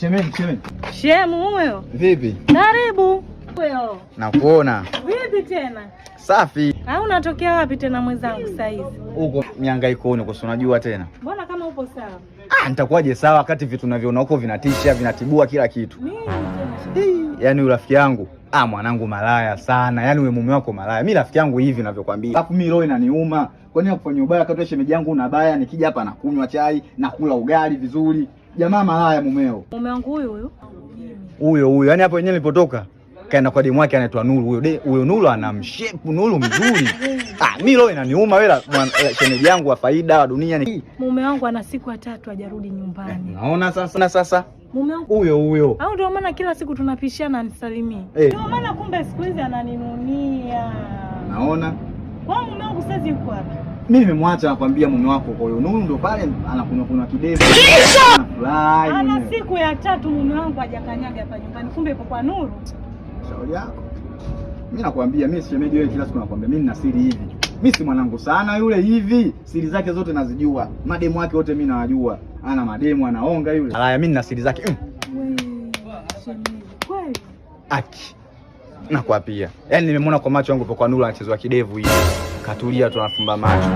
Shemeji, shemeji. Shemu huyo. Vipi? Karibu. Huyo. Nakuona. Vipi tena? Safi. Au unatokea wapi tena mwenzangu sasa hizi? Huko mihangaikoni kwa unajua tena. Mbona kama upo sawa? Ah, nitakuwaje sawa wakati vitu tunavyoona huko vinatisha, vinatibua kila kitu. Nini tena? Yaani rafiki yangu, ah, mwanangu malaya sana. Yaani wewe mume wako malaya. Mimi rafiki yangu hivi ninavyokuambia. Alafu mimi roho inaniuma. Kwa nini akufanyia ubaya wakati shemeji yangu una baya, nikija hapa nakunywa chai, nakula ugali vizuri. Jamaa malaya mumeo. Mume wangu huyu huyu. Huyo huyo. Yaani hapo wenyewe nilipotoka kaenda kwa demu wake anaitwa Nuru. Huyo huyo Nuru anamshepu Nuru mzuri. Ah, mimi roho inaniuma wewe shemeji yangu wa faida wa dunia ni. Mume wangu ana siku ya tatu hajarudi nyumbani. Naona sasa na sasa. Mume wangu huyo huyo. Au ndio maana kila siku tunapishana anisalimie. Ndio maana kumbe siku hizi ananinunia. Naona. Kwa mume wangu sasa yuko wapi? Mimi nimemwacha nakwambia mume wako kwa hiyo Nuru ndio pale anakunywa kunywa kidevu. Anafurahi. Ana siku ya tatu mume wangu hajakanyaga hapa nyumbani. Kumbe yuko kwa Nuru. Shauri yako. Mimi nakwambia mimi shemeji wewe kila siku nakwambia mimi nina siri hivi. Mimi si mwanangu sana yule hivi. Siri zake zote nazijua. Mademu wake wote mimi nawajua. Ana mademu anaonga yule. Alaya mimi nina siri zake. Wewe shemeji kweli? Aki. Nakwapia. Yaani nimemwona kwa macho yangu kwa Nuru anachezwa kidevu hivi. Katulia tu anafumba macho.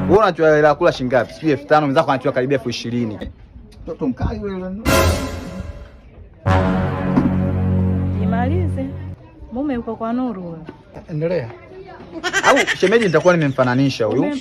Wewe unachukua hela kula shilingi ngapi? Sijui 5000 mwenzako anachukua karibia 20,000. Mtoto mkali yule. Jimalize. Mume yuko kwa Nuru huyo. Endelea. Au shemeji nitakuwa nimemfananisha huyu.